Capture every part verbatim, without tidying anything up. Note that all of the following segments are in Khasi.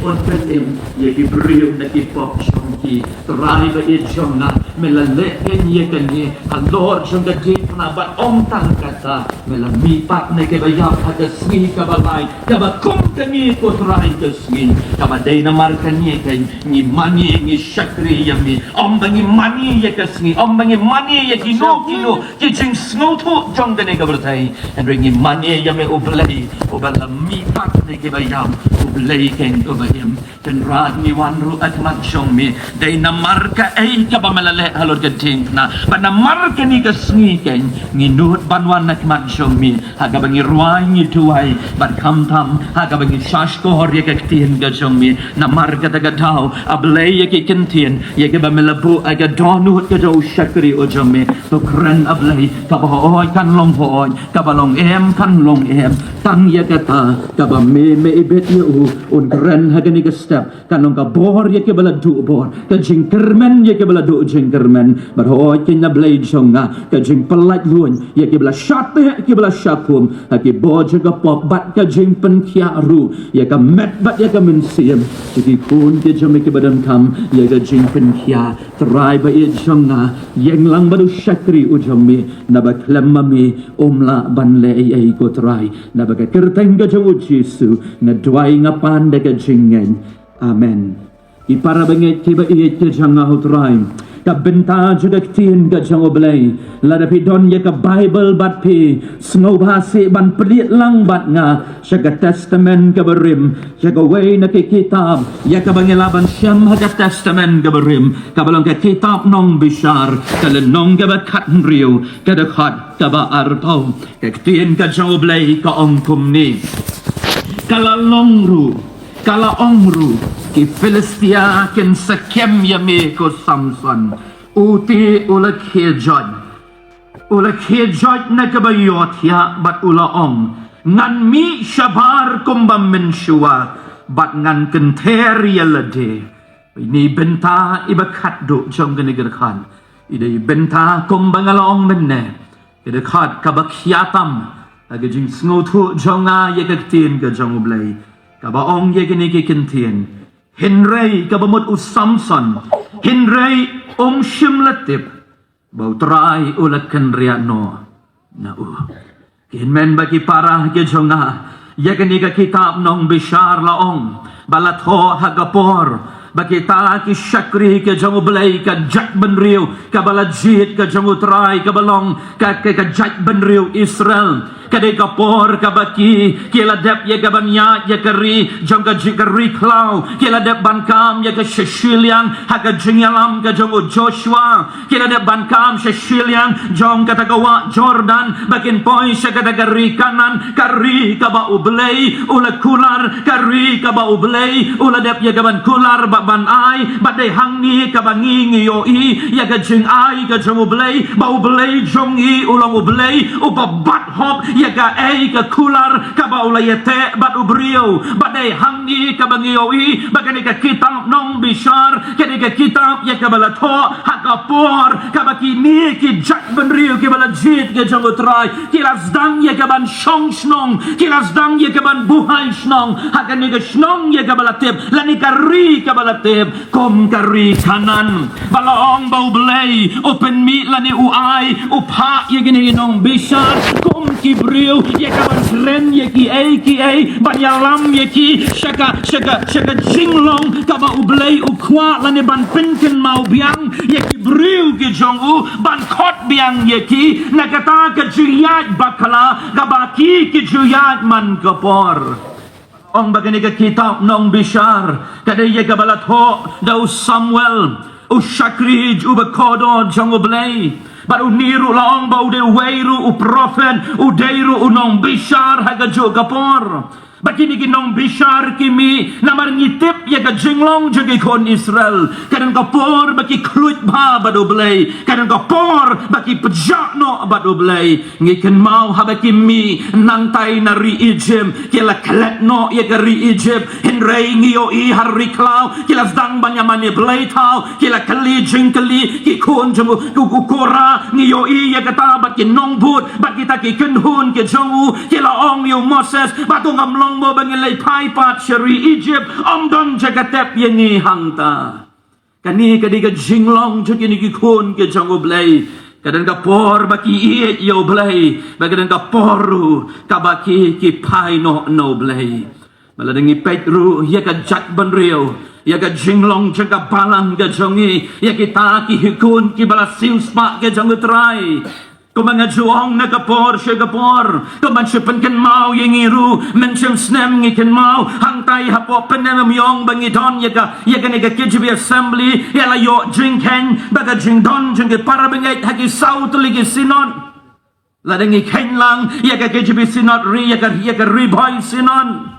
Pynbeit ïa ki briew na ki pop jong ki. Trai ba ïeit jong nga, me la leh ïa kane halor jong ka diengphna, bad ym tang kata, me la mihpat na kiba ïap ha ka sngi kaba lai, kaba kum kane ko Trai ka sngi, kaba dei namar kane ka ngi mane ngi shakri ïa me. Ym ba ngi mane ïa ka sngi, ym ba ngi mane ïa kino kino ki jingsngewthuh jong kane ka pyrthei. Hynrei ngi mane ïa me U Blei uba la mihpat na kiba ïap, U Blei keiñ uba im. Kynrad ngi wan ruh ha khmat jong me dei namar kaei kaba me la leh halor ka diengphna. Bad namar kane ka sngi keiñ ngi nud ban wan ha khmat jong me ha kaba ngi rwai ngi duwai, bad khamtam ha kaba ngi shahshkor ïa ka ktien ka jong me. Namar kata ka daw, A Blei, ïa ki kyntien ïa kiba me la buh ha ka dohnud ka jong u shakri u jong me, to kren, A Blei, kaba hooid kan long hooid, kaba long em kan long em. Tang ïa kata kaba me, me ibit ïa u, un kren ha kane ka step, kan long ka bor ïa kiba la duh bor, ka jingkyrmen ïa kiba la duh jingkyrmen. Bad hooid keiñ, A Blei jong nga, ka jingpyllait luid ïa kiba la shah teh, kiba la shah khum ha ki bor jong ka pop, bad ka jingpynkhiah ruh ïa ka met bad ïa ka mynsiem jong ki khun ki jong me kiba donkam ïa ka jingpynkhiah. Trai ba ïeit jong nga, ïeng lang bad u shakri u jong me, naba khlem ma me um lah ban leh ei ei ko Trai. Naba ka kyrteng ka jong U Jisu nga duwai, nga pan da ka jingngeit. Amen. Ki para bangeit kiba ïeit ki jong nga ha U Trai, ka bynta jong ka ktien ka jong U Blei, lada phi don ïa ka Baibl bad phi, sngewbha seh ban plie lang bad nga sha ka Testament kaba rim, sha kawei na ki kitab ïa kaba ngi lah ban shem ha ka Testament kaba rim, kaba long ka kitab Nongbishar, ka lynnong kaba khathynriew, ka dkhot kaba arphew. Ka ktien ka jong U Blei ka ong kumne: Ka la long ruh, ka la ong ruh, ki Philistia kin sa kem ïa me ko Samson. Uti u la khie joit, u la khie joit na kaba ïohthiah bad u la ong, ngan mih shabar kumba mynshuwa bad ngan kynther ïa lade. Ine i bynta iba khatduh jong kane ka dkhot. I dei i bynta kumba nga la ong mynne, ka dkhot kaba khia tam ha ka jingsngewthuh jong nga ïa ka ktien ka jong U Blei, kaba ong ïa kine ki kyntien: Hynrei kaba mut u Samson, hynrei um shym la tip ba U Trai u la kynriah noh na u. Ki hynmen bad ki para ki jong nga, ïa kane ka kitab Nongbishar la ong ba la thoh ha ka por ba kita ki shakri ki jong U Blei, ka jaitbynriew kaba la jied ka jong U Trai, kaba long ka, ka, ka jaitbynriew Israel. Ka dei ka por kaba ki, ki la dep ïa ka ban ïaid ïa ka ri jong ka ji-, ka ri khlaw, ki la dep ban kam ïa ka sha shiliang ha ka jingïalam ka jong u Joshua. Ki la dep ban kam sha shiliang jong kata ka wah Jordan ba kin poi sha kata ka ri Kanaan, ka ri kaba U Blei u la kular, ka ri kaba U Blei u la dep ïa ka ban kular bad ban ai. Bad dei hangne kaba ngi, ngi ïohi ïa ka jingai ka jong U Blei, ba U Blei jong ngi u long U Blei uba bat hok ïa kaei ka kular kaba u la ïateh bad u briew. Bad dei hangne kaba ngi ïohi ba kane ka kitab Nongbishar ka dei ka kitab ïa kaba la thoh ha ka por kaba kine ki jaitbynriew kiba la jied ki jong U Trai ki la sdang ïa ka ban shong shnong, ki la sdang ïa ka ban buhai shnong ha kane ka shnong ïa kaba la tip, lane ka ri kaba la tip kum ka ri Kanaan. Ba la ong ba U Blei u pynmih lane u ai, u phah ïa kine ki nongbishar kum ki briew ïa ka ban kren ïa kiei kiei, ban ïalam ïa ki sha ka, sha ka, sha ka jinglong kaba U Blei u kwah, lane ban pynkynmaw biang ïa ki briew ki jong u, ban khot biang ïa ki na kata ka jingïaid bakla kaba ki, ki ju ïaid man ka por. Ong ba kane ka kitab Nongbishar ka dei ïa kaba la thoh da u Samuel, u shakri uba kordor jong U Blei. Bad une ruh la ong ba u dei uwei ruh u prophet, u dei ruh u nongbishar ha kajuh ka por. Bad kine ki nongbishar ki mih namar ngi tip ïa ka jinglong jong ki khun Israel, ka don ka por ba ki khluit bha bad U Blei, ka don ka por ba ki pjah noh bad U Blei. Ngi kynmaw haba ki mih nangtai na ri Egypt, ki la klet noh ïa ka ri Egypt. Hynrei ngi ïohi ha ri khlaw ki la sdang ban ïa mane blei thaw, ki la kylli jingkylli ki khun jong u, u, u Korah. Ngi ïohi ïa kata bad ki nongbud bad kita ki kynhun ki jong u, ki la ong ïa u Moses ba to ngam long mo ba ngi leit phai pat sha ri Egypt, ym don jaka tep ïa ngi hangta. Kane ka dei ka jinglong jong kine ki khun ki jong U Blei. Ka don ka por ba ki ïeit ïa U Blei, ba ka don ka por ruh kaba ki ki phai noh na U Blei. Ba lada ngi peit ruh ïa ka jaitbynriew, ïa ka jinglong jong ka balang ka jong ngi, ïa kita ki hi khun kiba la siewspah ki jong U Trai. Kumba nga ju ong na ka por sha ka por, kumba shu pynkynmaw ïa ngi ruh, mynshem snem ngi kynmaw, hangtai hapoh Pyndengumiong ba ngi don ïa ka, ïa kane ka K J B assembly, ïa la ïoh jingkheiñ ba ka jingdon jong ki para bangeit ha ki saw tylli ki synod. Lada ngi kheiñ lang ïa ka K J B synod, ri ïa ka, ïa ka Ri Bhoi synod.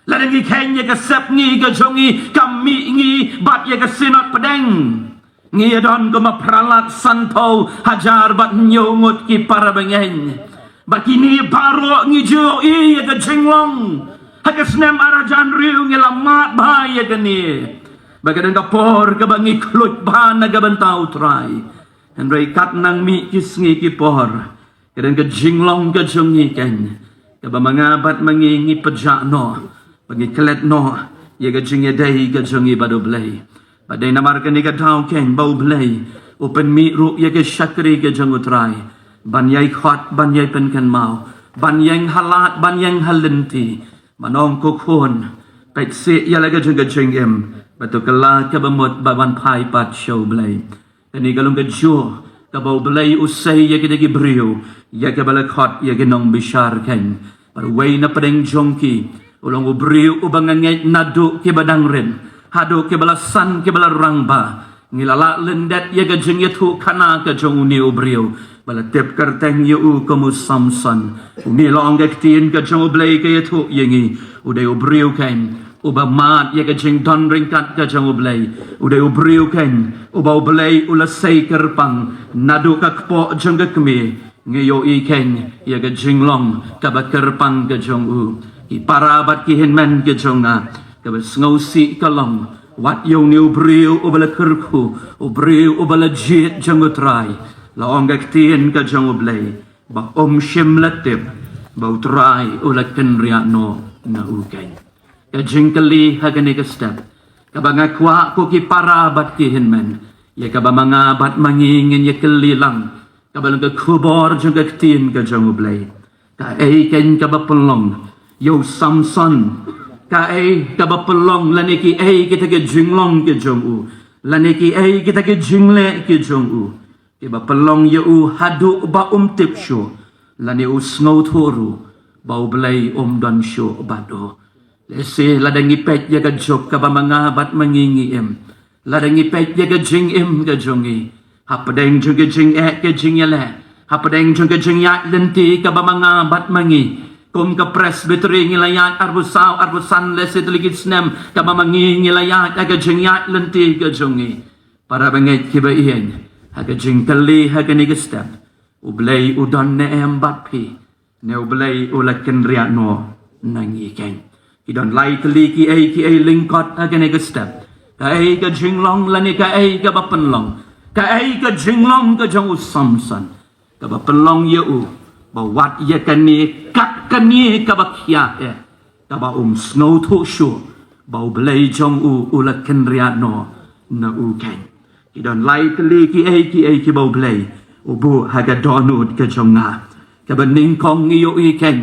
Lada ngi kheiñ ïa ka sepngi ka jong ngi, ka mih ngi bad ïa ka synod pdeng. Ngi ïa don kumba phra lak sanphew hajar bad hynñiew ngut ki para bangeit. Bad kine baroh ngi ju ïohi ïa ka jinglong. Ha ka snem ar hajar hynriew ngi la mad bha ïa kane. Ba ka don ka por kaba ngi khluit bha na ka bynta U Trai. Hynrei katba nang mih ki sngi ki por, ka don ka jinglong ka jong ngi keiñ, kaba ma nga bad ma ngi ngi pynjah noh, ba ngi klet noh ïa ka jingïadei ka jong ngi bad U Blei. Bad dei namar kane ka daw keiñ ba U Blei u pynmih ruh ïa ka shakri ka jong U Trai ban ïai khot, ban ïai pynkynmaw, ban ïeng ha lad, ban ïeng ha lynti. Ban ong, ko khun, peit seh ïa la ka jong ka jingim, bad to kylla kaba mut ba wan phai pat sha U Blei. Kane ka long kajuh kaba U Blei u sei ïa kita ki briew, ïa kiba la khot ïa ki nongbishar keiñ. Bad uwei na pdeng jong ki u long u briew uba nga ngeit naduh kiba dang rit haduh kiba la san, kiba la rangbah. Ngi la lah lyndet ïa ka jingïathuhkhana ka jong une u briew ba la tip kyrteng ïa u kum u Samson. Une, la ong ka ktien ka jong U Blei, ka ïathuh ïa ngi, u dei u briew keiñ uba mad ïa ka jingdon ryngkat ka jong U Blei. U dei u briew keiñ uba U Blei u la sei kyrpang naduh ka kpoh jong ka kmie. Ngi ïohi keiñ ïa ka jinglong kaba kyrpang ka jong u. Ki para bad ki hynmen ki jong nga, kaba sngewsih ka long, wat ïa une u briew uba la kyrkhu, u briew uba la jied jong U Trai, la ong ka ktien ka jong U Blei ba um shym la tip ba U Trai u la kynriah noh na u keiñ. Ka jingkylli ha kane ka step, kaba nga kwah, ko ki para bad ki hynmen, ïa kaba ma nga bad ma ngi ngin ïa kylli lang, kaba long ka khubor jong ka ktien ka jong U Blei. Kaei keiñ kaba pynlong ïa u Samson? Kaei kaba pynlong, lane kiei kita ki jinglong ki jong u, lane kiei kita ki jingleh ki jong u, kiba pynlong ïa u haduh ba um tip shuh, lane u sngewthuh ruh ba U Blei um don shuh bad u? Lehse lada ngi peit ïa ka juk kaba ma nga bad ma ngi ngi im, lada ngi peit ïa ka jingim ka jong ngi, hapdeng jong ka jingeh ka jingïaleh, hapdeng jong ka jingïaid lynti kaba ma nga bad ma ngi, kum ka Presbytery ngi la ïaid arphew saw arphew san, lehse tylli ki snem kaba ma ngi ngi la ïaid ha ka jingïaid lynti ka jong ngi. Para bangeit kiba ïeit, ha ka jingkylli ha kane ka step, U Blei u don ne em bad phi, ne U Blei u la kynriah noh na ngi keiñ? Ki don lai tylli kiei kiei lyngkot ha kane ka step. Kaei ka jinglong, lane kaei kaba pynlong, kaei ka jinglong ka jong u Samson, kaba pynlong ïa u ba wat ïa kane kat kane kaba khia eh, kaba um sngewthuh shuh ba U Blei jong u u la kynriah noh na u keiñ? Ki don lai tylli kiei kiei kiba U Blei u buh ha ka dohnud ka jong nga. Kaba nyngkong, ngi ïohi keiñ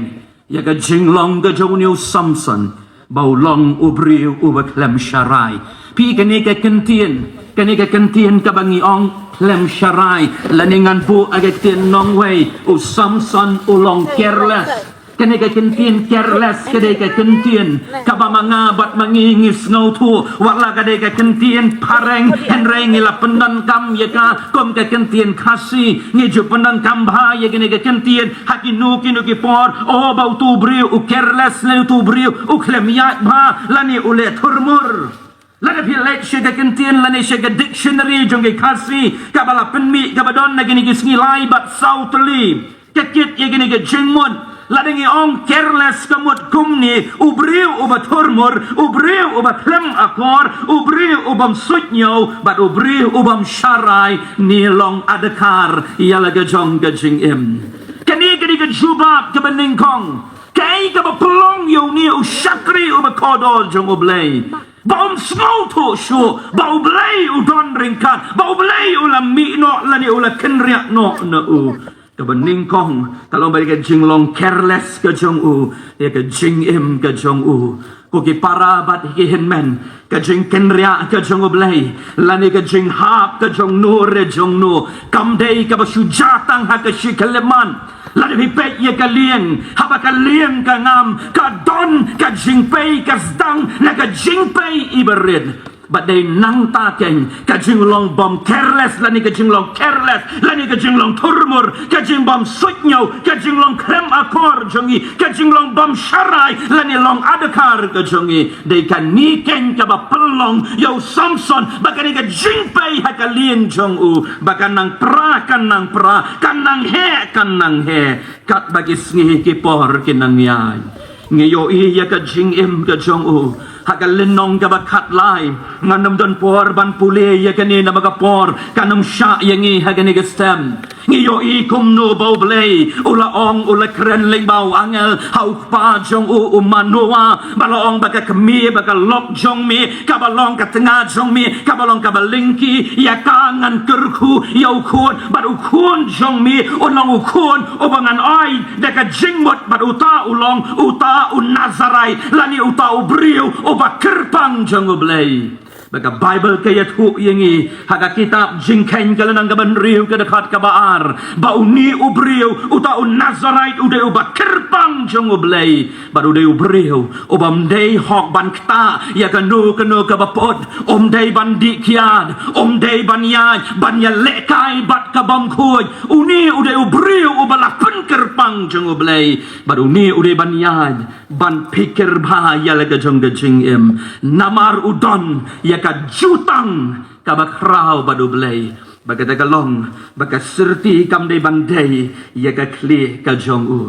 ïa ka jinglong ka jong une u Samson ba u long u briew uba khlem sharai. Phi, kane ka kyntien, kane ka kyntien kaba ngi ong khlem sharai, lane ngan buh ha ka ktien nongwei, u Samson u long careless. Kane ka kyntien careless ka dei ka kyntien kaba ma nga bad ma ngi ngi sngewthuh, wat la ka dei ka kyntien phareng, hynrei ngi la pyndonkam ïa ka kum ka kyntien Khasi. Ngi ju pyndonkam bha ïa kane ka kyntien ha kino kino ki por. O, ba utu u briew u careless, lane utu u briew u khlem ïaid bha, lane u leh thurmur. Lada phi leit sha ka kyntien lane sha ka dictionary jong ki Khasi kaba la pynmih, kaba don na kine ki sngi lai bad saw tylli, ka kit ïa kine ki jingmut. Lada ngi ong careless ka mut kumne: u briew uba thurmur, u briew uba khlem akor, u briew ubym suidñiew bad u briew ubym sharai ne long adkar ïa la ka jong ka jingim. Kane ka dei ka jubab kaba nyngkong. Kaei kaba pynlong ïa une u shakri uba kordor jong U Blei ba um sngewthuh shuh ba U Blei u don ryngkat, ba U Blei u la mih noh lane u la kynriah noh na u? Kaba nyngkong ka long ba ka jinglong careless ka jong u ïa ka jingim ka jong u. Ko ki para bad ki hynmen, ka jingkynriah ka jong U Blei lane ka jinghap ka jong no re jong no kam dei kaba shu jia tang ha ka shi khyllipmat. Lada phi peit ïa ka lieng, haba ka lieng ka ngam, ka don ka jingpei, ka sdang na ka jingpei iba rit. Bad dei nangta keiñ ka jinglong bym careless lane ka jinglong careless lane ka jinglong thurmur, ka jingbym suidñiew, ka jinglong khlem akor jong ngi, ka jinglong bym sharai lane long adkhar ka jong ngi. Dei kane keiñ kaba pynlong ïa u Samson ba kane ka jingpei ha ka lieng jong u ba kan nang pra, kan nang pra, kan nang heh, kan nang heh. Katba ki sngi ki por ki nang ïaid, ngi ïohi ïa ka jingim ka jong u ha ka lynnong kaba khatlai. Ngan ym don por ban pule ïa kane namar ka por kan ym shah ïa ngi ha kane ka step. Ngi ïohi kumno ba U Blei u la ong, u la kren lyngba u angel ha u kpa jong u, u Manoa, ba la ong ba ka kmie ba ka lok jong me, kaba long ka tnga jong me, kaba long kaba lyngkhi, ïa ka ngan kyrkhu ïa u khun, bad u khun jong me un long u khun uba ngan ai da ka jingmut, bad uta u long uta u Nazarite lane uta u briew uba kyrpang jong U Blei. Ba ka Baibl ka ïathuh ïa ngi ha ka kitab Jingkheiñ ka lynnong kaba hynriew ka dkhot kaba ar, ba une u briew uta u Nazarite u dei uba kyrpang jong U Blei. Bad u dei u briew ubym dei hok ban ktah ïa kano kano kaba put, um dei ban dih kiad, um dei ban ïaid ban ïalehkai bad ka bym khuid. Une u dei u briew uba la pynkyrpang jong U Blei. Bad une u dei ban ïaid ban phikir bha ïa la ka jong ka jingim, namar u don ïa ka jutang kaba khraw bad U Blei. Ba kata ka long ba ka syrti kam dei ban dei ïa ka khlieh ka jong u.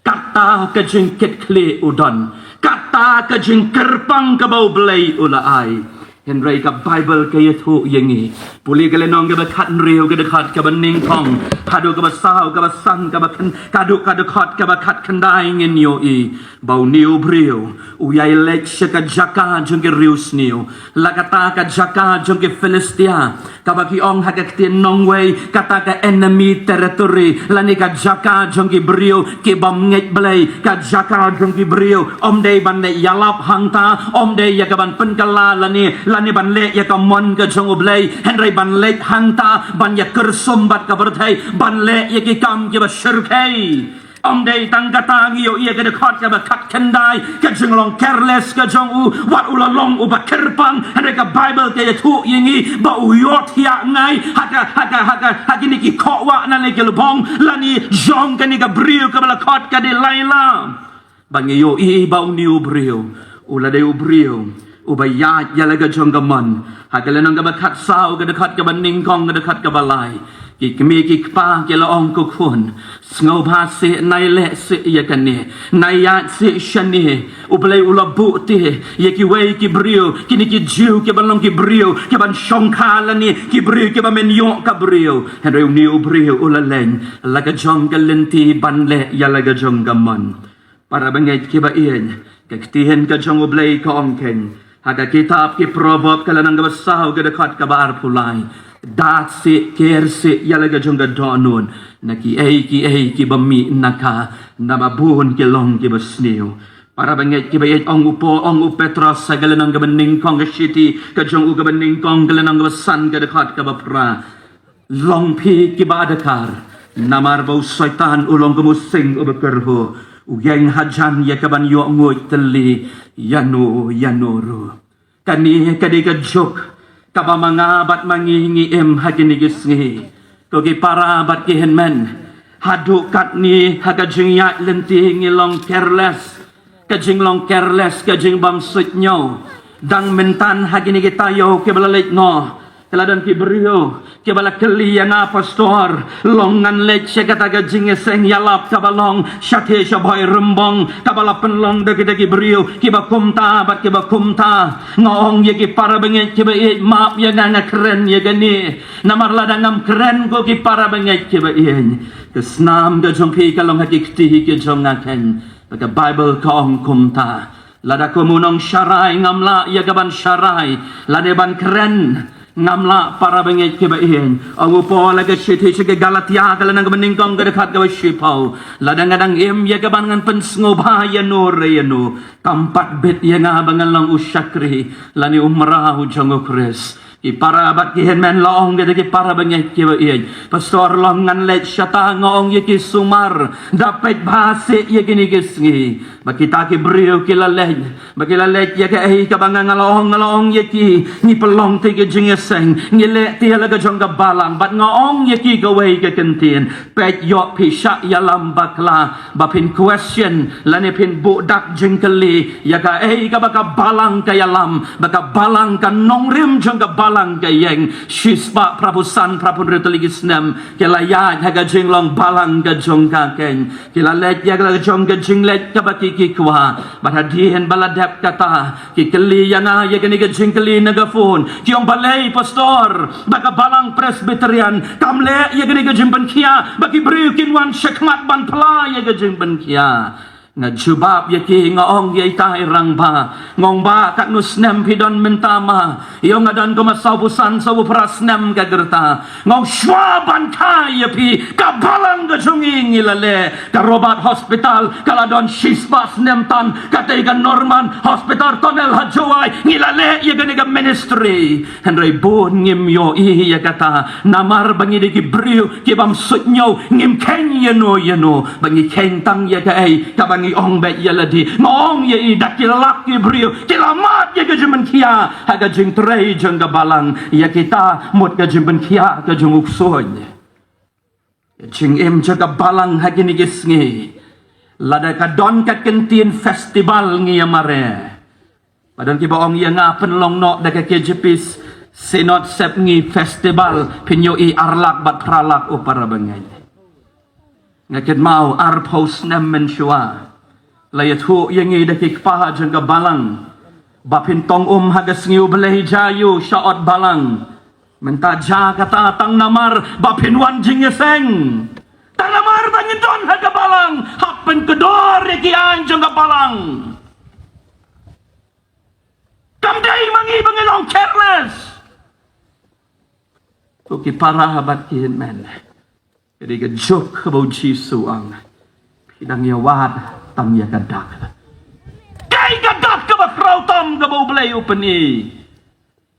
Kata ka jingkitkhlieh u don, kata ka jingkyrpang kaba U Blei u la ai. Hynrei ka Baibl ka ïathuh ïa ngi, pule ka lynnong kaba khathynriew ka dkhot kaba nyngkong haduh kaba saw, kaba san, kaba khyndai, haduh ka dkhot kaba khatkhyndai, ngin ïohi ba une u briew u ïai leit sha ka jaka jong ki riewsniew, la kata ka jaka jong ki Philistia, kaba ki ong ha ka ktien nongwei kata ka enemy territory, lane ka jaka jong ki briew ki bym ngeit Blei, ka jaka jong ki briew. Um dei ban leit ïalap hangta, um dei ïa kaban pynkylla lane, lane ban leh ïa ka mon ka jong U Blei, hynrei ban leit hangta ban ïa kyrsum bad ka pyrthei, ban leh ïa ki kam kiba shyrkhei. Um dei tang kata, ngi ïohi ïa ka dkhot kaba khatkhyndai, ka jinglong careless ka jong u, wat u la long uba kyrpang, hynrei ka Baibl ka ïathuh ïa ngi ba u ïohthiah ngai ha ka, ha ka, ha ka, ha kine ki khohwah lane ki lbong lane jong kane ka briew kaba la khot ka Delilah. Ba ngi ïohi ba une u briew u la dei u briew uba ïaid ïa la ka jong ka mon. Ha ka lynnong kaba khatsaw ka dkhot kaba nyngkong, ka dkhot kaba lai, ki kmie ki kpa ki la ong, ko khun, sngewbha seh, nai leh seh ïa kane, nai ïaid seh shane. U Blei u la buh te ïa kiwei ki briew, kine ki Jiw kiban long ki briew kiban shongkha lane ki briew kiba men ïoh ka briew. Hynrei une u briew u la leit la ka jong ka lynti ban leh ïa la ka jong ka mon. Para bangeit kiba ïeit, ka ktien ka jong U Blei ka ong keiñ ha ka kitab ki Proverb ka lynnong kaba saw ka dkhot kaba arphew lai, dat seh, ker seh ïa la ka jong ka dohnud na kiei kiei kiba mih na ka, naba bun ki long kiba sniew. Para bangeit kiba ïeit, ong u Paul, ong u Petros ha ka lynnong kaba nyngkong, ka shithi ka jong u kaba nyngkong ka lynnong kaba san ka dkhot kaba phra, long phi kiba adkar, namar ba u Soitan u long kum u sing uba kyrhuh, u ïeng hajan ïa kaban ïoh nguid tylli ïano ïano ruh. Kane ka dei ka juk kaba ma nga bad ma ngi ngi im ha kine ki sngi. Ko ki para bad ki hynmen, haduh katne ha ka jingïaid lynti ngi long careless. Ka jinglong careless, ka jingbym suidñiew. Dang mynta ha kine ki taïew kiba la leit noh, ki la don ki briew kiba la kylli ïa nga, Pastor, long ngan leit sha kata ka jingïaseng ïalap kaba long shatei sha Bhoirymbong, kaba la pynlong da kita ki briew kiba kumta bad kiba kumta. Nga ong ïa ki para bangeit kiba ïeit, map ïa nga, nga kren ïa kane. Namar lada ngam kren, ko ki para bangeit kiba ïeit, ka snam ka jong phi ka long ha ki kti ki jong nga keiñ. Ka Baibl ka ong kumta. Lada kum u nongsharai ngam lah ïa ka ban sharai, lane ban kren, ngam lah para bangeit kiba ïeit. Ong u Paul ha ka shithi sha ki Galatia ka lynnong kaba nyngkong ka dkhot kaba shiphew. Lada nga dang im ïa ka ban ngan pynsngewbha ïano re ïano, kam pat bit ïa nga ba ngan long u shakri lane u mraw jong u Khrist. Ki para bad ki hynmen, la ong kita ki para bangeit kiba ïeit. Pastor, long ngan leit shata, nga ong ïa ki sumar, da peit bha seh ïa kine ki sngi. Ba kita ki briew ki la leit, ba ki la leit ïa kaei kaba nga, nga la ong, nga la ong ïa ki, ngi pynlong te ka jingïaseng, ngi leh te la ka jong ka balang, bad nga ong ïa ki kawei ka kyntien. Peit, ïoh phi shah ïalam bakla, ba phin question lane phin buh dak jingkylli ïa kaei kaba ka balang ka ïalam, ba ka balang, ka nongrim jong ka balang ka ïeng. Shispah phraphew san, phraphew hynriew tylli ki snem ki la ïaid ha ka jinglong balang ka jong ka keiñ. Ki la leit ïa ka jong ka jingleit kaba ki, ki kwah. Bad hadien ba la dep kata, ki kylli ïa nga ïa kane ka jingkylli na ka phone. Ki ong, balei Pastor, ba ka balang Presbyterian kam leh ïa kane ka jingpynkhiah, ba ki briew kin wan shakhmat ban phla ïa ka jingpynkhiah? Nga jubab ïa ki, nga ong, ïa ita i rangbah, nga ong, ba katno snem phi don mynta ma? Ïa, nga don kumba sawphew san, sawphew phra snem ka rta. Nga ong, shuwa ban kha ïa phi, ka balang ka jong ngi ngi la leh. Ka Robert Hospital ka la don shispah snem tan, kata ka Norman Hospital Tunnel ha Jowai ngi la leh ïa kane ka ministry. Hynrei bun ngim ïohi ïa kata, namar ba ngi dei ki briew ki bym suidñiew, ngim kheiñ ïano ïano, ba ngi kheiñ tang ïa kaei kaba ngi ong beit ïa lade. Nga ong ïa i, da ki lak ki briew ki la mad ïa ka jingpynkhiah ha ka jingtrei jong ka balang, ïa kita mut ka jingpynkhiah ka jong u ksuid. Ka jingim jong ka balang ha kine ki sngi, lada ka don ka kyntien festival, ngi ïa mareh. Ba don kiba ong ïa nga, pynlong noh da ka K J P Synod Sepngi festival, phin ïohi ar lak bad phra lak, u para bangeit. Nga kynmaw arphew snem mynshuwa, la ïathuh ïa ngi da ki kpa jong ka balang ba phin tong um ha ka sngi U Blei, jia ïa u sha ot balang. Mynta jia kata tang namar ba phin wan jingïaseng. Tang namar ba ngin don ha ka balang, hap pynkdor ïa ki aiñ jong ka balang. Kam dei ma ngi ba ngi long careless. Ko ki para bad ki hynmen, ka dei ka juk kaba U Jisu u ong, phi dang ïa wad tang ïa ka dak. Kaei ka dak kaba khraw tam kaba U Blei u pyni?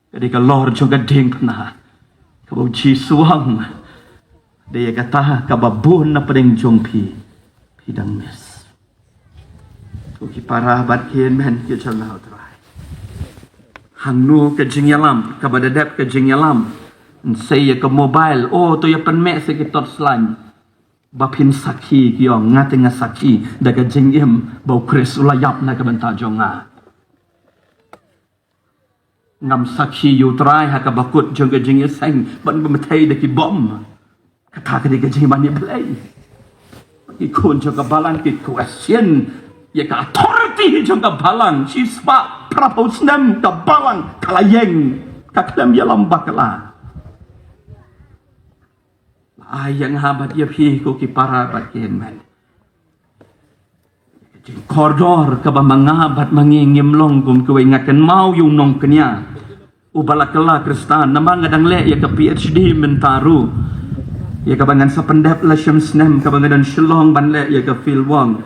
Ka dei ka lor jong ka diengphna, kaba U Jisu u ong, dei ïa kata kaba bun na pdeng jong phi, phi dang miss. Ko ki para bad ki hynmen ki jong nga ha U Trai, hangno ka jingïalam kaba da dep ka jingïalam? Yn sei ïa ka mobile, o, to ïa pynmih sa ki torchlight ba phin sakhi, ki ong, nga te nga sakhi da ka jingim ba U Khrist u la ïap na ka bynta jong nga. Ngam sakhi ïa U Trai ha kaba kut jong ka jingïaseng ban pynbthei da ki bom. Kata ka dei ka jingïaman ïa Blei. Ki khun jong ka balang ki question ïa ka authority jong ka balang. Shispah phraphew snem ka balang ka la ïeng, ka khlem ïalam bakla. Ai ïa nga bad ïa phi, ko ki para bad ki hynmen, jingkordor kaba ma nga bad ma ngi ngim long kum kiwei. Nga kynmaw ïa u nongkñia uba la kylla Khristan, namar nga dang leh ïa ka P H D mynta ruh, ïa kaba ngan sa pyndep la shim snem, kaba nga don Shillong ban leh ïa ka field work.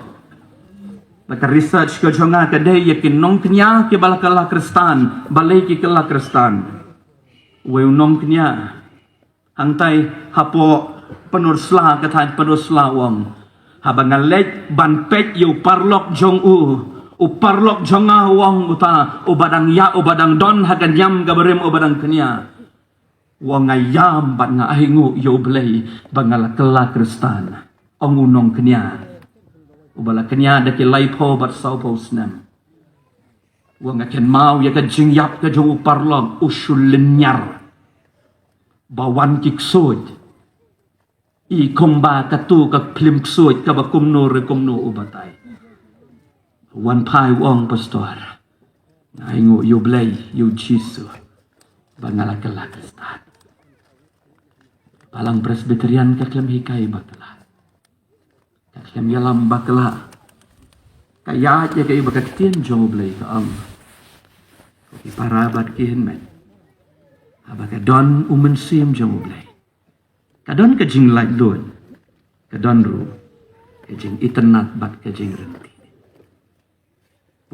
Bad ka research ka jong nga ka dei ïa ki nongkñia kiba la kylla Khristan, balei ki kylla Khristan. Wei u nongkñia, hangtai hapoh Pynursla, ka thaiñ Pynursla, u ong, haba nga leit ban peit ïa u paralok jong u, u paralok jong nga, u ong, uta uba dang ïa, uba dang don ha ka niam kaba rim, uba dang kñia, u ong, nga ïam bad nga ainguh ïa U Blei ba nga la kylla Khristan. Ong u nongkñia uba la kñia da ki laiphew bad sawphew snem, u ong, nga kynmaw ïa ka jingïap ka jong u paralok, u shu lynñiar ba wan ki ksuid. I kumba katu ka phlim ksuid kaba kumno re kumno u batai. Wan phai, u ong, Pastor, nga ainguh ïa U Blei, ïa U Jisu, ba nga la kylla Khristan. Balang Presbyterian ka khlem hikai bakla, ka khlem ïalam bakla. Ka ïaid ïa kaei ba ka ktien jong U Blei ka ong. Ki para bad ki hynmen, haba ka don U Mynsiem jong U Blei, ka don ka jinglaitluid, ka don ruh ka jingitynnad bad ka jingryntih.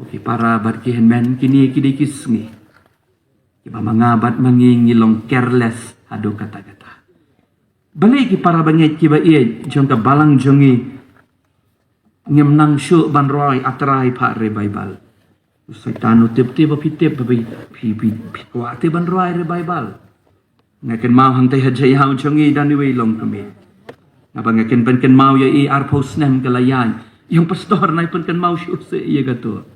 Ki para bad ki hynmen, kine ki dei ki sngi kiba ma nga bad ma ngi ngi long careless haduh katta katta. Balei ki para bangeit kiba ïeit jong ka balang jong ngi ngim nang shuh ban rwai A Trai phah revival? U Soitan u tip te ba phi tip ba phi, phi, phi, phi kwah te ban rwai revival. Nga kynmaw hangtei ha jaiaw jong ngi don iwei i longkmie. Naba nga kynpen kynmaw ïa i, arphew snem ka la ïaid. Ïong pastor, nai pynkynmaw shuh seh ïa kato.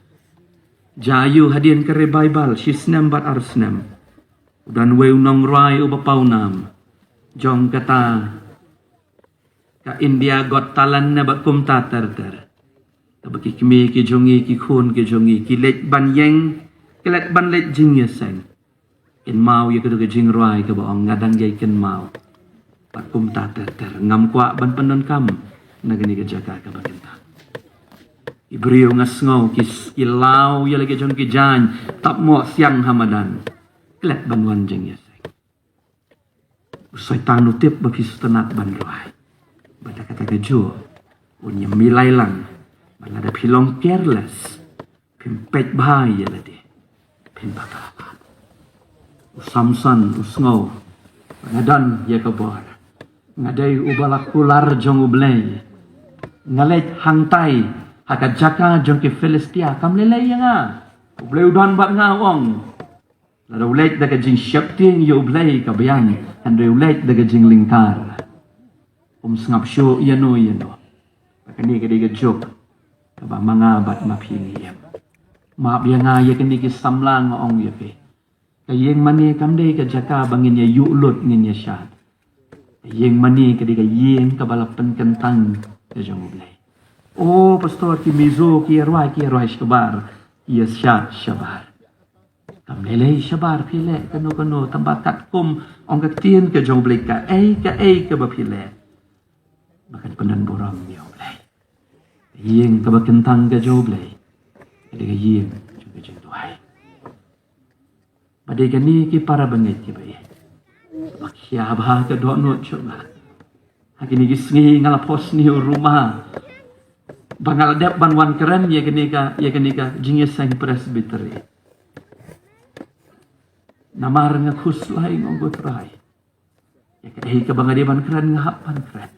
Jaiaw hadien ka revival, shi snem bad ar snem, u don uwei u nongrwai uba pawnam jong kata ka India Got Talent ne bad kumta ter ter. Kaba ki kmie ki jong ngi, ki khun ki jong ngi ki leit ban ïeng, ki leit ban leit jingïaseng. Kynmaw ïa kato ka jingrwai kaba ong, nga dang ïai kynmaw. Bad kumta ter ter, ngam kwah ban pyndonkam na kane ka jaka kaba kyntang. Ki briew nga sngew ki, ki law ïa la ki jong ki jaiñ, tap moh siang ha madan. Klet ban wan jingïaseng. U Soitan u tip ba phi sngewtynnat ban rwai. Bad da kata ka juh un ïa milai lang ba lada phi long careless, phim peit bha ïa lade, phin bakla. U Samson u sngew ba nga don ïa ka bor, nga dei uba la kular jong U Blei. Nga leit hangtai ha ka jaka jong ki Philistia, kam lei lei ïa nga. U Blei u don bad nga, u ong. Lada u leit da ka jingsheptieng ïa U Blei ka biang, hynrei u leit da ka jinglyngkar. Um sngap shuh ïano ïano. Ba kane ka dei ka juk kaba ma nga bad ma phi ngi im. Map ïa nga ïa kine ki samla, nga ong ïa phi. Ka ïing mane kam dei ka jaka ba ngin ïa ïuh lut, ngin ïa shad. Ka ïing mane ka dei ka ïing kaba la pynkyntang ka jong U Blei. O pastor, ki Mizo ki ïa rwai, ki ïa rwai shabar, ki ïa shad shabar. Kam lei lei shabar phi leh kano kano, tangba katkum ong ka ktien ka jong U Blei, kaei kaei kaba phi leh, ba kan pyndon burom ïa U Blei. Ka ïing kaba kyntang ka jong U Blei ka dei ka ïing jong ka jingduwai. Ba dei kane, ki para bangeit kiba ïeit, ba khia bha ka dohnud jong nga. Ha kine ki sngi nga la pos ni u ruma ba nga la dep ban wan kren ïa kane ka, ïa kane ka jingïaseng Presbytery. Namar nga khuslai, nga ong, ko Trai, ïa kaei kaba nga dei ban kren nga hap ban kren.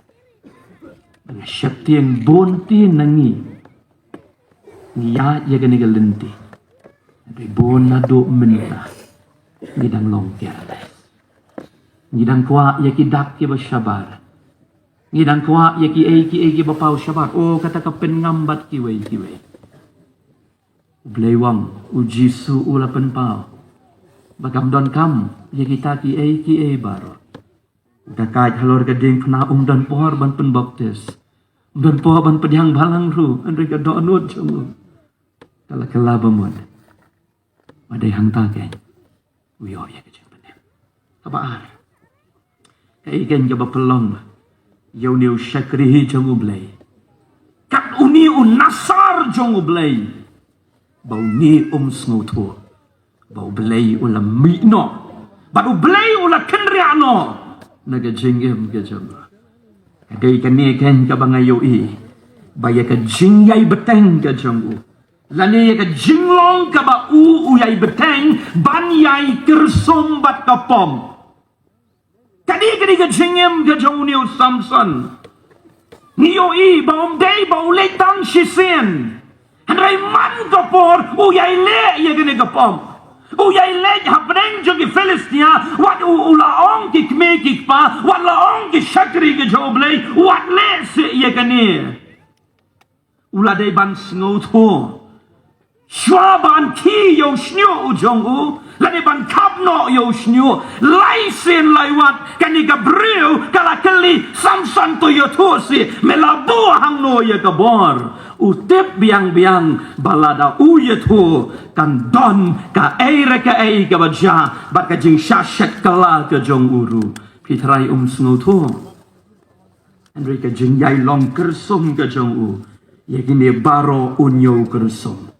Ba nga sheptieng bun ti na ngi ngi ïaid ïa kane ka lynti. Hynrei bun naduh mynta ngi dang long careless. Ngi dang kwah ïa ki dak kiba shabar. Ngi dang kwah ïa kiei kiei kiba paw shabar. O, kata ka pynngam bad kiwei kiwei. U Blei u ong, U Jisu u la pynpaw ba kam donkam ïa kita kiei kiei baroh. U dakaid halor ka diengphna um don por ban pynbaptis, um don por ban pdiang balang ruh, hynrei ka dohnud jong u ka la kylla ba mut. Ba dei hangta keiñ u ïoh ïa ka jingpynim. Kaba ar, kaei keiñ kaba pynlong ïa une u shakri jong U Blei, kat une u nasar jong U Blei, ba une um sngewthuh ba U Blei u la mih noh bad U Blei u la kynriah noh na ka jingim ka jong u? Ka dei kane keiñ kaba nga ïohi, ba ïa ka jingïai bteng ka jong u, lane ïa ka jinglong kaba u, u ïai bteng ban ïai kyrsum bad ka pom. Ka dei, ka dei ka jingim ka jong une u Samson. Ngi ïohi ba um dei ba u leit tang shisien, hynrei man ka por u ïai leh ïa kane ka pom. U ïai leit hapdeng jong ki Philistia, wat u, u la ong ki kmie ki kpa, wat la ong ki shakri ki jong U Blei, wat leh seh ïa kane. U la dei ban sngewthuh. Shuwa ban khie ïa u shñiuh u jong u, la dei ban khap noh ïa u shñiuh. Lai sien lai wat kane ka briew ka la kylli, Samson, to ïathuh seh, me la buh hangno ïa ka bor? U tip biang biang ba lada u ïathuh kan don kaei re kaei kaba jia bad ka jingshah shet kylla ka jong u ruh. Phi trai um sngewthuh. Hynrei ka jingïai long kyrsum ka jong u, Ïa kine baroh un ïoh kyrsum.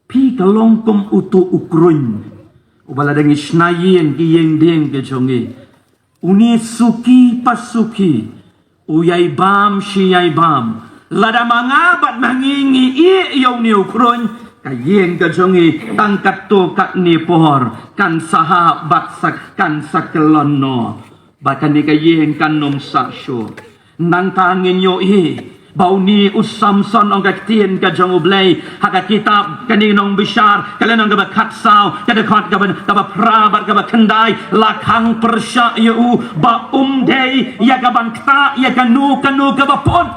Phi ka long kum uto u kruiñ uba la dang ïa shna ïing ki ïing dieng ka jong i. Une suki pa suki, u ïai bam shi ïai bam. Lada ma nga bad ma ngi ngi ïeh ïa une u kruiñ, ka ïing ka jong i tang katto katne por kan sa hap bad sa kan sa kyllon noh. Ba kane ka ïing kan ym sah shuh. Nangta ngin ïohi ba une u Samson ong ka ktien ka jong U Blei ha ka kitab kane Nongbishar ka lynnong kaba khatsaw, ka dkhot kaba, kaba phra bad kaba khyndai, la khang pyrshah ïa u ba um dei ïa kaban ktah ïa kano kano kaba put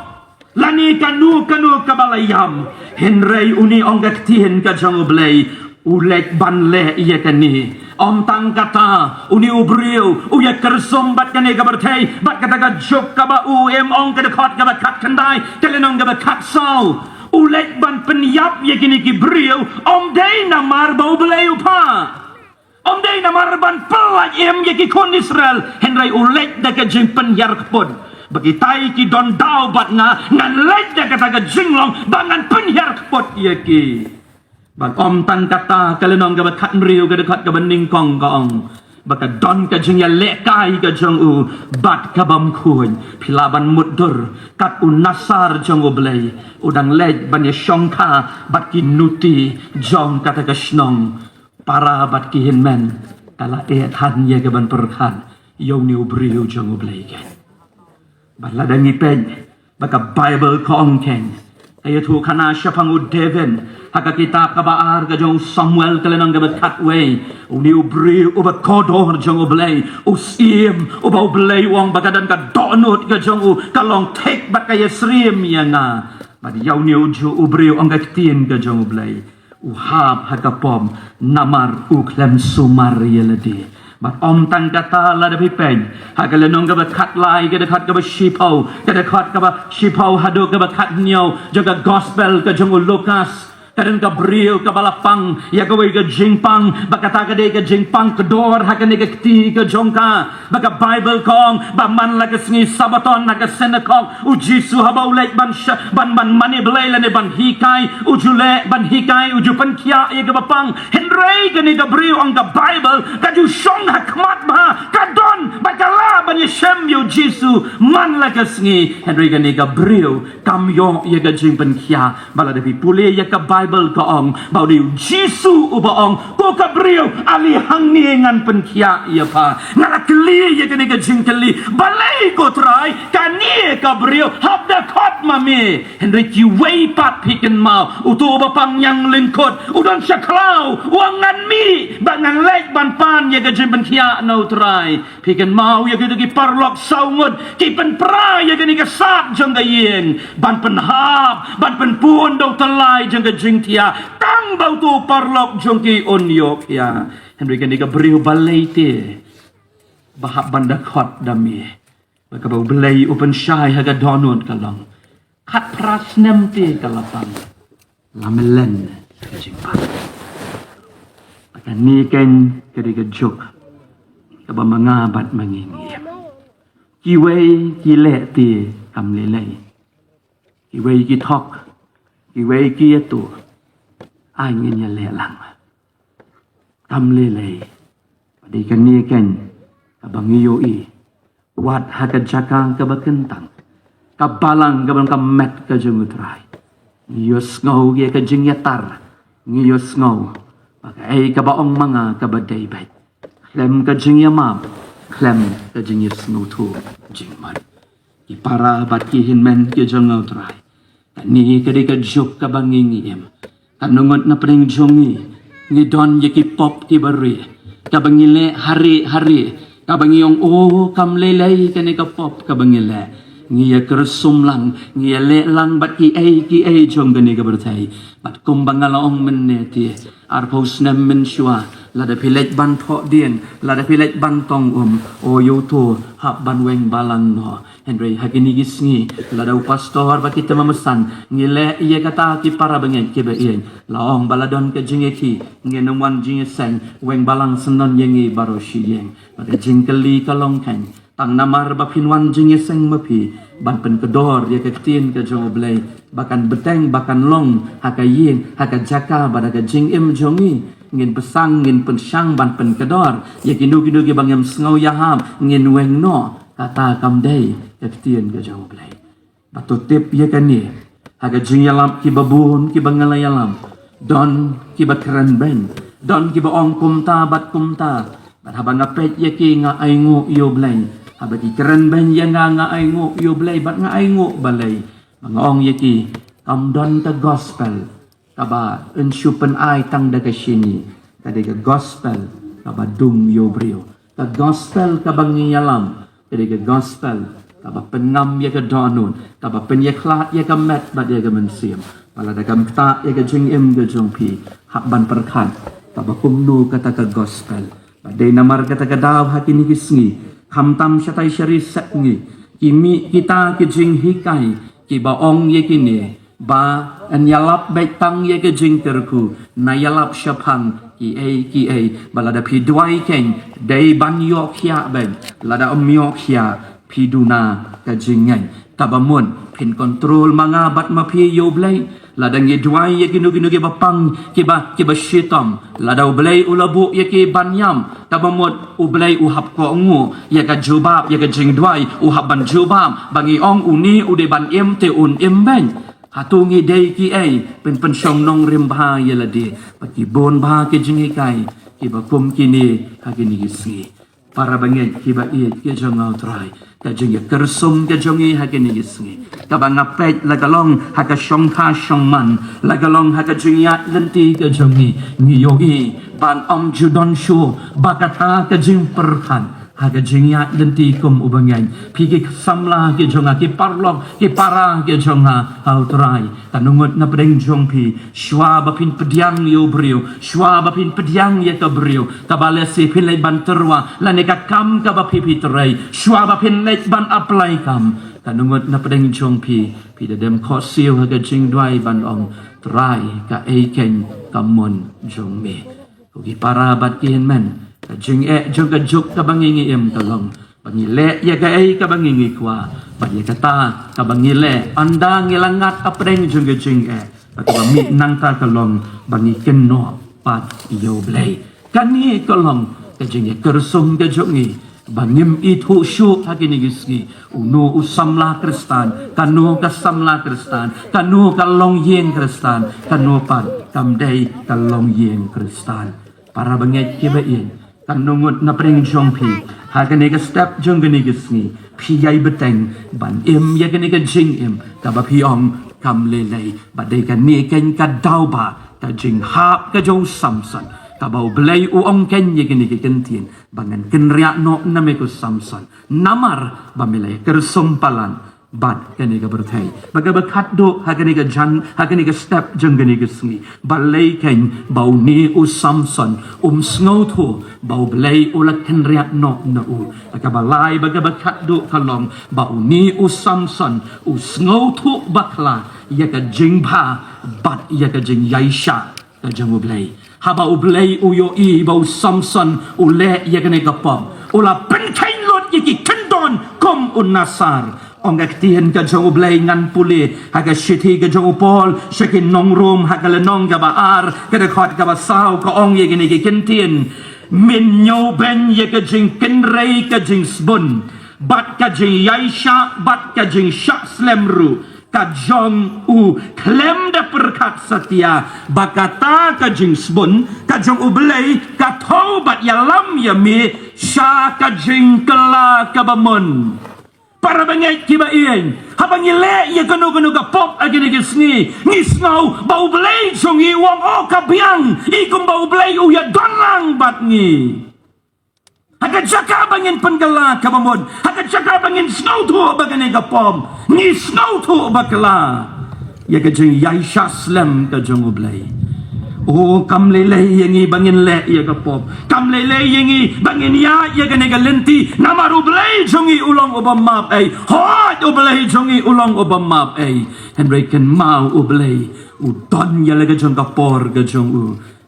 lane kano kano kaba la ïam. Hynrei une ong ka ktien ka jong U Blei, u leit ban leh ïa kane. Ym tang kata, une u briew u ïa kyrsum bad kane ka pyrthei bad kata ka juk kaba u im, ong ka dkhot kaba khatkhyndai ka lynnong kaba khatsaw. U leit ban pynïap ïa kine ki briew ym dei namar ba U Blei u phah. Ym dei namar ban pyllait im ïa ki khun Israel, hynrei u leit da ka jingpynhiar kput. Ba kitai ki don daw bad nga, ngan leit da kata ka jinglong ba ngan pynhiar kput ïa ki. Bad ym tang kata, ka lynnong kaba khathynriew ka dkhot kaba nyngkong ka ong ba ka don ka jingïalehkai ka jong u bad ka bym khuid. Phi lah ban mutdur kat u nasar jong U Blei u dang leit ban ïa shongkha bad ki nuti jong kata ka shnong. Para bad ki hynmen, ka la eh than ïa kaban pyrkhat ïa une u briew jong U Blei keiñ. Bad lada ngi peit ba ka Baibl ka ong keiñ, ka ïathuhkhana shaphang u David ha ka kitab kaba ar ka jong u Samuel ka lynnong kaba khatwei, une u briew uba kordor jong U Blei, u syiem uba U Blei u ong ba ka don ka dohnud ka jong u ka long thik bad ka ïasyriem ïa nga. Bad ïa une u juh u briew ong ka ktien ka jong U Blei, u hap ha ka pop namar u khlem sumar ïa lade. Bad ym tang kata, lada phi peit ha ka lynnong kaba khatlai, ka dkhot kaba shiphew, ka dkhot kaba shiphew haduh kaba khathynñiew jong ka gospel ka jong u Lukas, ka don ka briew kaba la pang ïa kawei ka jingpang, ba kata ka dei ka jingpang kdor ha kane ka kti ka jong ka. Ba ka Baibl ka ong ba man la ka sngi Sabbaton ha ka synagog, u Jisu haba u leit ban sha-, ban, ban mane Blei lane ban hikai, u ju leh ban hikai, u ju pynkhiah ïa kaba pang. Hynrei kane ka briew, ong ka Baibl, ka ju shong ha khmat bha, ka don bad ka lah ban ïashem ïa u Jisu man la ka sngi. Hynrei kane ka briew kam ïoh ïa ka jingpynkhiah. Ba lada phi pule ïa ka Baibl ka ong ba u dei u Jisu uba ong, ko ka briew, ale hangne ngan pynkhiah ïa pha. Nga la kylli ïa kane ka jingkylli, balei ko Trai, kane ka briew hap da khot ma me? Hynrei kiwei pat, phi kynmaw, uto uba pang ñiang lyngkut u don sha khlaw, u ong, ngan mih bad ngan leit ban pan ïa ka jingpynkhiah na u Trai. Phi kynmaw ïa kito ki paralok saw ngut ki pynpra ïa kane ka sad jong ka ïing ban pynhap, ban pynpun da u tyllai jong ka jingthiah, tang ba uto u paralok jong ki un ïoh khiah. Hynrei kane ka briew, balei te ba hap ban da khot da me? Ba kaba U Blei u pynshai ha ka dohnud ka long, khatphra snem te ka la pang, la mlien ka jingpang. Ba kane keiñ ka dei ka juk kaba ma nga bad ma ngi ngi im. Kiwei ki leh te kam lei lei. Kiwei ki thok, kiwei ki ïathuh. Ai ngin ïaleh lang. Kam lei lei. Ba dei kane keiñ kaba ngi ïohi, wat ha ka jaka kaba kyntang, ka balang kaba long ka met ka jong u Trai, ngi ïohsngew ïa ka jingïatar, ngi ïohsngew ba kaei kaba ong ma nga kaba dei beit. Khlem ka jingïamap, khlem ka jingïasngewthuh jingmut. Ki para bad ki hynmen ki jong u Trai, kane ka dei ka juk kaba ngi ngi im. Katno ngut na pdeng jong ngi, ngi don ïa ki pop kiba rieh, kaba ngi leh harieh harieh, kaba ngi ong, o, kam lei lei kane ka pop kaba ngi leh. Ngi ïa kyrsum lang, ngi ïa leh lang bad kiei kiei jong kane ka pyrthei. Bad kumba nga la ong mynne te, arphew snem mynshuwa, lada phi leit ban thoh dien, lada phi leit ban tong um, o, ïa uto hap ban weng balang noh. Hynrei ha kine ki sngi, lada u pastor bad ki tymmen basan ngi leh ïa kata, ki para bangeit kiba ïeit, la ong ba la don ka jingïakhih, ngin ym wan jingïaseng, weng balang syndon ïa ngi baroh shi ïing. Bad ka jingkylli ka long keiñ, Tang namar ba phin wan jingïaseng ma phi ban pynkdor ïa ka ktien ka jong U Blei, ba kan bteng, ba kan long ha ka ïing, ha ka jaka bad ha ka jingim jong ngi. Ngin pyrshang, ngin pyrshang ban pynkdor ïa kino kino kiba ngim sngew ïahap, ngin weng noh. Kata kam dei ka ktien ka jong U Blei. Ba to tip ïa kane, ha ka jingïalap kiba bun kiba nga la ïalap, don kiba kren beiñ, don kiba ong kumta bad kumta. Bad haba nga peit ïa ki, nga ainguh ïa U Blei. Haba ki kren beiñ ïa nga, nga ainguh ïa U Blei bad nga ainguh balei. Ba nga ong ïa ki, kam don ka gospel kaba yn shu pynai tang da ka shini. Ka dei ka gospel kaba dung ïa u briew. Ka gospel kaba ngi ïalam ka dei ka gospel kaba pynngam ïa ka dohnud, kaba pynïakhlad ïa ka met bad ïa ka mynsiem. Ba lada kam ktah ïa ka jingim ka jong phi, hap ban pyrkhat kaba kumno kata ka gospel. Ba dei namar kata ka daw ha kine ki sngi, khamtam shatai shari sepngi, ki mih kita ki jinghikai kiba ong ïa kine, ba yn ïalap beit tang ïa ka jingkyrkhu, na ïalap shaphang kiei kiei. Ba lada phi duwai keiñ, dei ban ïoh khiah beiñ. Lada ym ïoh khiah, phi duna ka jingngeit. Kaba mut phin kontrol ma nga bad ma phi ïa U Blei. Lada ngi duwai ïa kino kino kiba pang, kiba, kiba shitom, lada U Blei u la buh ïa ki ban ïam, kaba mut U Blei u hap kohnguh ïa ka jubab ïa ka jingduwai, u hap ban jubab. Ba ngi ong une u dei ban im te un im beiñ. Hato ngi dei kiei? Pynpynshong nongrim bha ïa lade. Ba ki bun bha ki jinghikai kiba kum kine ha kine ki sngi. Para bangeit kiba ïeit ki jong nga U Trai, ka jingïakyrsum ka jong ngi ha kine ki sngi, kaba nga peit la ka long ha ka shongkha shongman, la ka long ha ka jingïaid lynti ka jong ngi, ngi ïohi ban ym ju don shuh ba kata ka jingpyrkhat ha ka jingïaid lynti kum u bangeit. Phi ki samla ki jong nga, ki paralok, ki para ki jong nga ha U Trai, ka nungut na pdeng jong phi, shuwa ba phin pdiang ïa u briew, shuwa ba phin pdiang ïa ka briew kaba lehse phin leit ban tyrwa, lane ka kam kaba phi phi trei, shuwa ba phin leit ban apply kam, ka nungut na pdeng jong phi, phi da dem khohsiew ha ka jingduwai ban ong, Trai, kaei keiñ ka mon jong me. Ko ki para bad ki hynmen, ka jingeh jong ka juk kaba ngi ngi im ka long ba ngi leh ïa kaei kaba ngi ngi kwah, bad ïa kata kaba ngi leh, ynda ngi la ngat hapdeng jong ka jingeh, bad kaba mih nangta ka long ba ngi kynnoh pat ïa U Blei. Kane ka long ka jingïakyrsum ka jong ngi, ba ngim ithuh shuh ha kine ki sngi uno u samla Khristan, kano ka samla Khristan, kano ka longïing Khristan, kano pat kam dei ka longïing Khristan. Para bangeit kiba ïeit, ka nungut na pdeng jong phi ha kane ka step jong kane ka sngi, phi ïai bteng ban im ïa kane ka jingim kaba phi ong, kam lei lei, ba dei kane keiñ ka daw ba ka jinghap ka jong u Samson, kaba U Blei u ong keiñ ïa kane ka kyntien, ba ngan kynriah noh na me ko Samson, namar ba me la ïakyrsum palat bad kane ka pyrthei. Ba kaba khatduh ha kane ka jan, ha kane ka step jong kane ka sngi, balei keiñ ba une u Samson um sngewthuh ba U Blei u la kynriah noh na u? Ba kaba lai, ba kaba khatduh ka long ba une u Samson u sngewthuh bakla ïa ka jingbha bad ïa ka jingïaishah ka jong U Blei. Haba U Blei u ïohi ba u Samson u leh ïa kane ka pop, u la pynkheiñ lut ïa ki kyndon kum u Nasar. Ong ka ktien ka jong U Blei, ngan pule ha ka shithi ka jong u Paul sha ki nong Rom, ha ka lynnong kaba ar, ka dkhot kaba saw, ka ong ïa kine ki kyntien, mynñiew beiñ ïa ka jingkynrei ka jingsbun bad ka jingïaishah bad ka jingshah slem ruh ka jong u, khlem da pyrkhat satia ba kata ka jingsbun ka jong U Blei ka thew bad ïalam ïa me sha ka jingkylla kaba mon. Para bangeit kiba ïeit, haba ngi leh ïa kano kano ka pop ha kine ki sngi, ngi sngew ba U Blei jong ngi u ong, oh, ka biang, i kumba U Blei u ïadon lang bad ngi. Ha ka jaka ba ngin pynkylla kaba mon, ha ka jaka ba ngin sngewthuh ba kane ka pop, ngi sngewthuh bakla ïa ka jingïaishah slem ka jong U Blei. Oh, kam lei lei ïa ngi ba ngin leh ïa ka pop, kam lei lei ïa ngi ba ngin ïaid ïa kane ka lynti, namar U Blei jong ngi u long uba map ei. Hooid, U Blei jong ngi u long uba map ei. Hynrei kynmaw, U Blei u don ïa la ka jong ka por ka jong u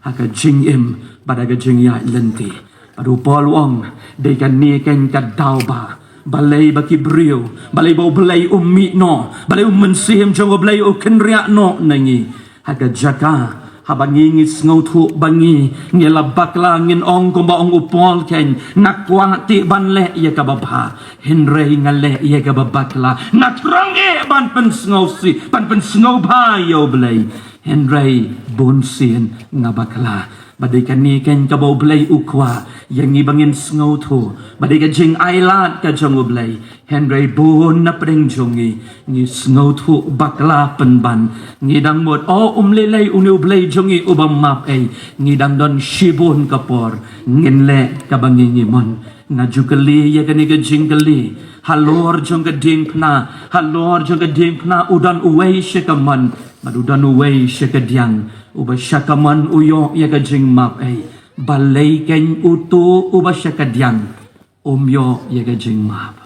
ha ka jingim bad ha ka jingïaid lynti. Bad u Paul u ong, dei kane keiñ ka daw ba Balei ba ki briew, balei ba U Blei um mih noh, balei U Mynsiem jong U Blei u kynriah noh na ngi? Ha ka jaka haba ngi ngi sngewthuh ba ngi ngi la bakla, ngin ong kumba ong u Paul kein, nga kwah te ban leh ïa kaba bha, hynrei nga leh ïa kaba bakla. Nga thrang eh ban pynsngewsih, ban pynsngewbha ïa U Blei, hynrei bunsien nga bakla. Ba dei kane kein kaba U Blei u kwah ïa ngi ba ngin sngewthuh ba dei ka jingailad ka jong U Blei. Hynrei bun na pdeng jong ngi, ngi sngewthuh bakla pynban. Ngi dang mut, o, um lei lei une U Blei jong ngi uba map ei. Ngi dang don shibun ka por ngin leh kaba ngi ngi mon. Nga ju kylli ïa kane ka jingkylli. Halor jong ka diengphna, halor jong ka diengphna u don uwei sha ka mon, bad u don uwei sha ka diang. Uba sha ka mon u ïoh ïa ka jingmap ei. Balei kein uto uba sha ka diang um ïoh ïa ka jingmap?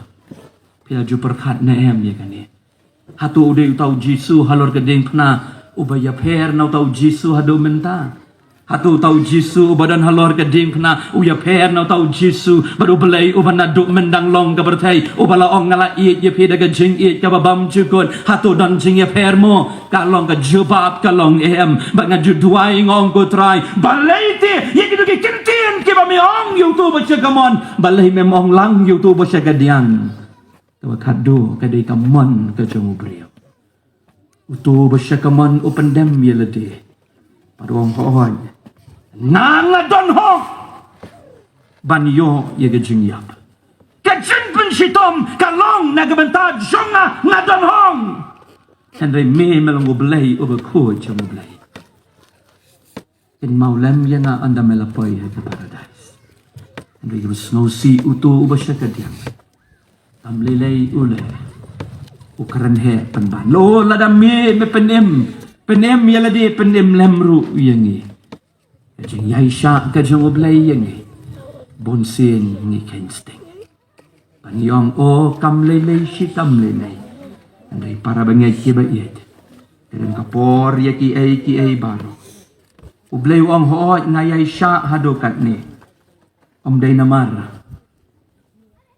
Phi la ju pyrkhat ne em ïa kane? Hato u dei uta u Jisu halor ka diengphna uba ïapher na uta u Jisu haduh mynta? Hato uta u Jisu uba don halor ka diengphna u ïapher na uta u Jisu bad U Blei uba naduh myndang long ka pyrthei, uba la ong, nga la ïeit ïa phi da ka jingïeit kaba bymjukut? Hato don jingïapher mo? Ka long ka jubab ka long em. Bad nga ju duwai, nga ong, ko Trai, balei te ïa kito ki kyntien kiba me ong ïa uto uba sha ka mon, balei mem ong lang ïa uto uba sha ka diang? Kaba khatduh ka dei ka mon ka jong u briew. Uto uba sha ka mon u pyndem ïa lade bad u ong, hooid, nga nga don hok ban ïoh ïa ka jingïap. Ka jingpynshitom ka long na ka bynta jong nga, nga don hok. Hynrei me me long U Blei uba khuid jong U Blei. Kynmaw lem ïa nga ynda me la poi ha ka paradais. Hynrei u sngewsih uto uba sha ka diang. Kam lei lei u leh, u kren heh pynban. Lo lada me me pynim, pynim ïa lade, pynim lem ruh ïa ngi. Ka jingïaishah ka jong U Blei ïa ngi, bunsien ngi kheiñ sting. Ban ïong, o, kam lei lei shi kam lei lei. Hynrei para bangeit kiba ïeit, ka don ka por ïa kiei kiei baroh. U Blei u ong, hooid, nga ïaishah haduh katne. Ym dei namar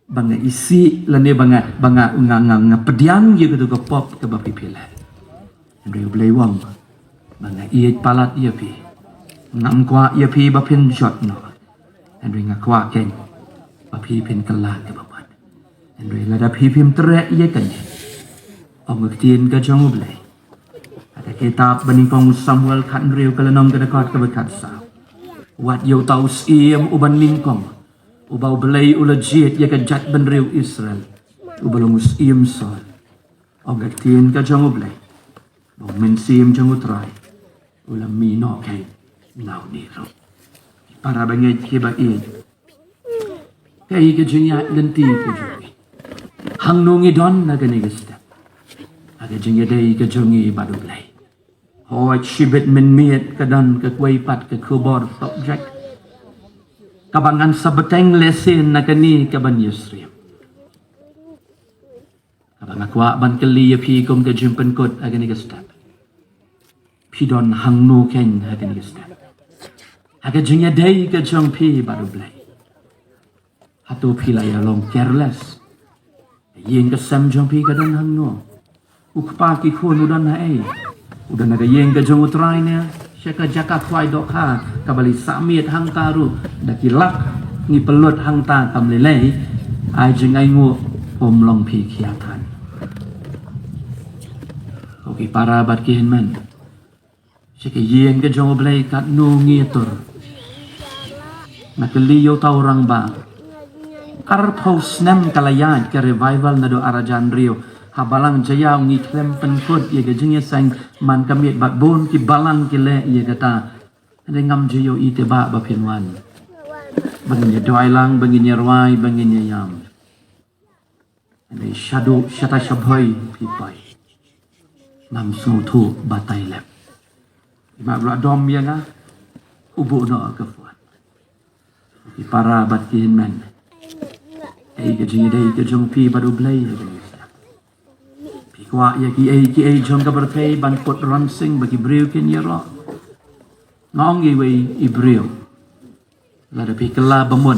ba nga isih lane ba nga, ba nga, nga, nga, nga pdiang ïa katu ka pop kaba phi phi leh. Hynrei U Blei u ong ba nga ïeit palat ïa phi. Ngam kwah ïa phi ba phin jot noh. Hynrei nga kwah kein ba phi phin kylla kaba bha. Hynrei lada phi phim treh ïa kane, ong ka ktien ka jong U Blei ha ka kitab ba nyngkong Samuel khathynriew ka lynnong ka dkhot kaba khatsaw, wat ïa uta u syiem uba nyngkong uba U Blei u la jied ïa ka jaitbynriew Israel, uba long u syiem Saul. Ong ka ktien ka jong U Blei ba U Mynsiem jong U Trai u la mih noh kein na une ruh. Para bangeit kiba ïeit, kaei ka jingïaid lynti ka jong ngi? Hangno ngi don ha kane ka step ha ka jingïadei ka jong ngi bad U Blei? Hooid, shibit mynmiet ka don ka kwei pat ka khubor subject kaba ngan sa bteng lehse na kane ka ban ïasyriem. Kaba nga kwah ban kylli ïa phi kum ka jingpynkut ha kane ka step, phi don hangno kein ha kane ka step ha ka jingïadei ka jong phi bad U Blei? Hato phi la ïa long careless? Ka ïing ka sem jong phi ka don hangno? U kpa ki khun u don haei? U don ha ka ïing ka jong U Trai ne sha ka jaka khwai dohkha kaba la sah miet hangta ruh da ki lak? Ngi pynlut hangta kam lei lei, ai jingainguh, ym long phi khia than. Ko ki para bad ki hynmen, sha ka ïing ka jong U Blei katno ngi ïatur? Nga kylli ïa uta u rangbah. Arphew snem ka la ïaid ka revival naduh ar hajar hynriew ha balang Jaïaw, ngi khlem pynkut ïa ka jingïaseng man ka miet bad bun ki balang ki leh ïa kata. Hynrei ngam ju ïohi te bah ba phin wan ba ngin ïa duwai lang, ba ngin ïa rwai, ba ngin ïa ïam. Hynrei shaduh shata shabhoi phi poi, ngam sngewthuh batai lem. I map ruh dom ïa nga, u buh noh ka phone. Ki para bad ki hynmen, ei ka jingïadei ka jong phi bad U Blei ha kane ka step? Phi kwah ïa kiei kiei jong ka pyrthei ban put ronsing ba ki briew kin ïaroh? Nga ong iwei i briew, lada phi kylla ba mut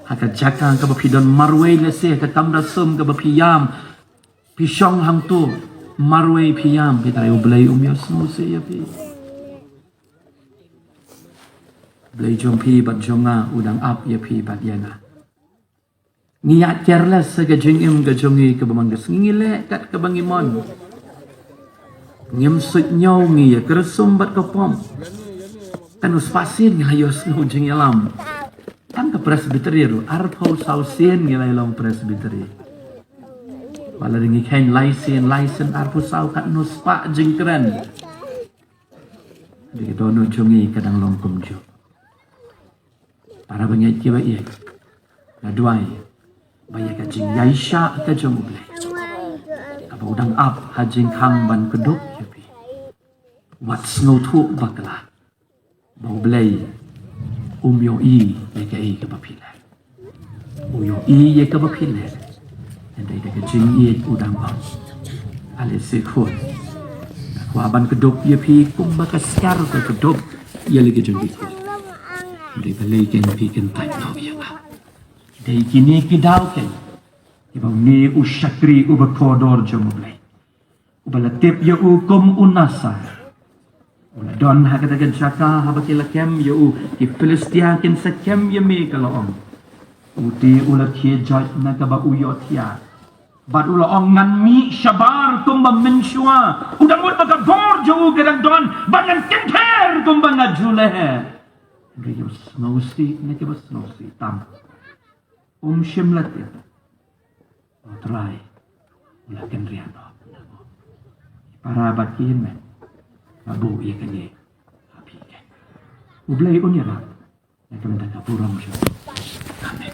Ha ka jaka kaba phi don marwei, lehse ha ka kamra sum kaba phi ïam, phi shong hangto marwei phi ïam, phi trai U Blei um ïohsngew seh ïa phi. Blei jong phi bad jong nga u dang ap ïa phi bad ïa nga. Ngi ïa careless ha ka jingim ka jong ngi kaba man ka sngi, ngi leh kat kaba ngi mon. Ngim suidñiew, ngi ïa kyrsum bad ka pom. Katno spah sien ngi la ïohsngew jingïalam. Tang ka Presbytery ruh arphew saw sien ngi la ïa long Presbytery. Ba la dei ngi kheiñ lai sien, lai sien arphew saw, katno spah jingkren. Dei ka dohnud jong ngi ka dang long kumjuh. Para bangeit kiba ïeit, nga duwai ba ïa ka jingïaishah ka jong U Blei kaba u dang ap ha jingkhang ban kdup ïa phi, wat sngewthuh bakla ba U Blei um ïohi ïa kaei kaba phi leh. U ïohi ïa kaba phi leh. Hynrei da ka jingïeit u dang ong, ale se khun, nga kwah ban kdup ïa phi kumba ka syiar ka kdup ïa la ka jong ki khun. Hynrei balei kein phi kyntait noh ïa nga? Dei kine ki daw kein kiba une u shakri uba kordor jong U Blei, uba la tip ïa u kum u Nasar, u la don ha kata ka jaka haba ki la kem ïa u, ki Philistia kin sa kem ïa me, ka la ong. U te u la khie joit na kaba u ïohthiah bad u la ong, ngan mih shabar kumba mynshuwa. U dang mut ba ka bor jong u ka dang don ba ngan kynther kumba nga ju leh. Hynrei ïa u sngewsih na kiba sngewsih tam, um shym la tip. Ko Trai, u la kynriah noh. Para bad ki hynmen, nga buh ïa kane ha phi kein. U Blei un ïarap na ka bynta ka burom jong u. Amen.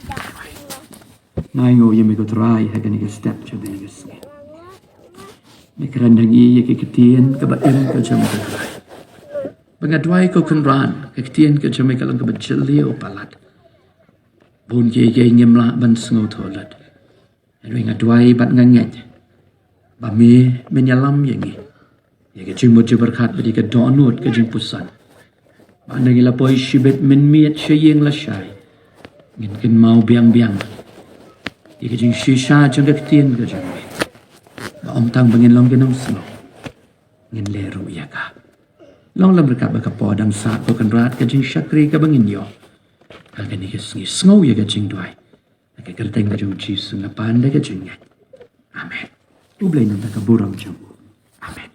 Nga ainguh ïa me ko Trai ha kane ka step jong kane ka sngi. Me kren ha ngi ïa ka ktien kaba im ka jong me ko Trai. Ba nga duwai ko Kynrad, ka ktien ka jong me ka long kaba jylliew palat. Bun kiei kiei ngim lah ban sngewthuh lut. Hynrei nga duwai bad nga ngeit ba me men ïalam ïa ngi ïa ka jingmut jingpyrkhat bad ïa ka dohnud ka jingpuson. Ba ynda ngi la poi shibit mynmiet sha ïing lashai, ngin kynmaw biang biang ïa ka jingshisha jong ka ktien ka jong me. Ba ym tang ba ngin long ki nongsngew, ngin leh ruh ïa ka. Long lem ryngkat bad ka por dang sah ko Kynrad ka jingshakri kaba ngin ïoh ha kane ka sngi. Sngew ïa ka jingduwai. Ha ka kyrteng ka jong U Jisu nga pan da ka jingngeit. Amen. U Blei un ai ka burom jong u. Amen.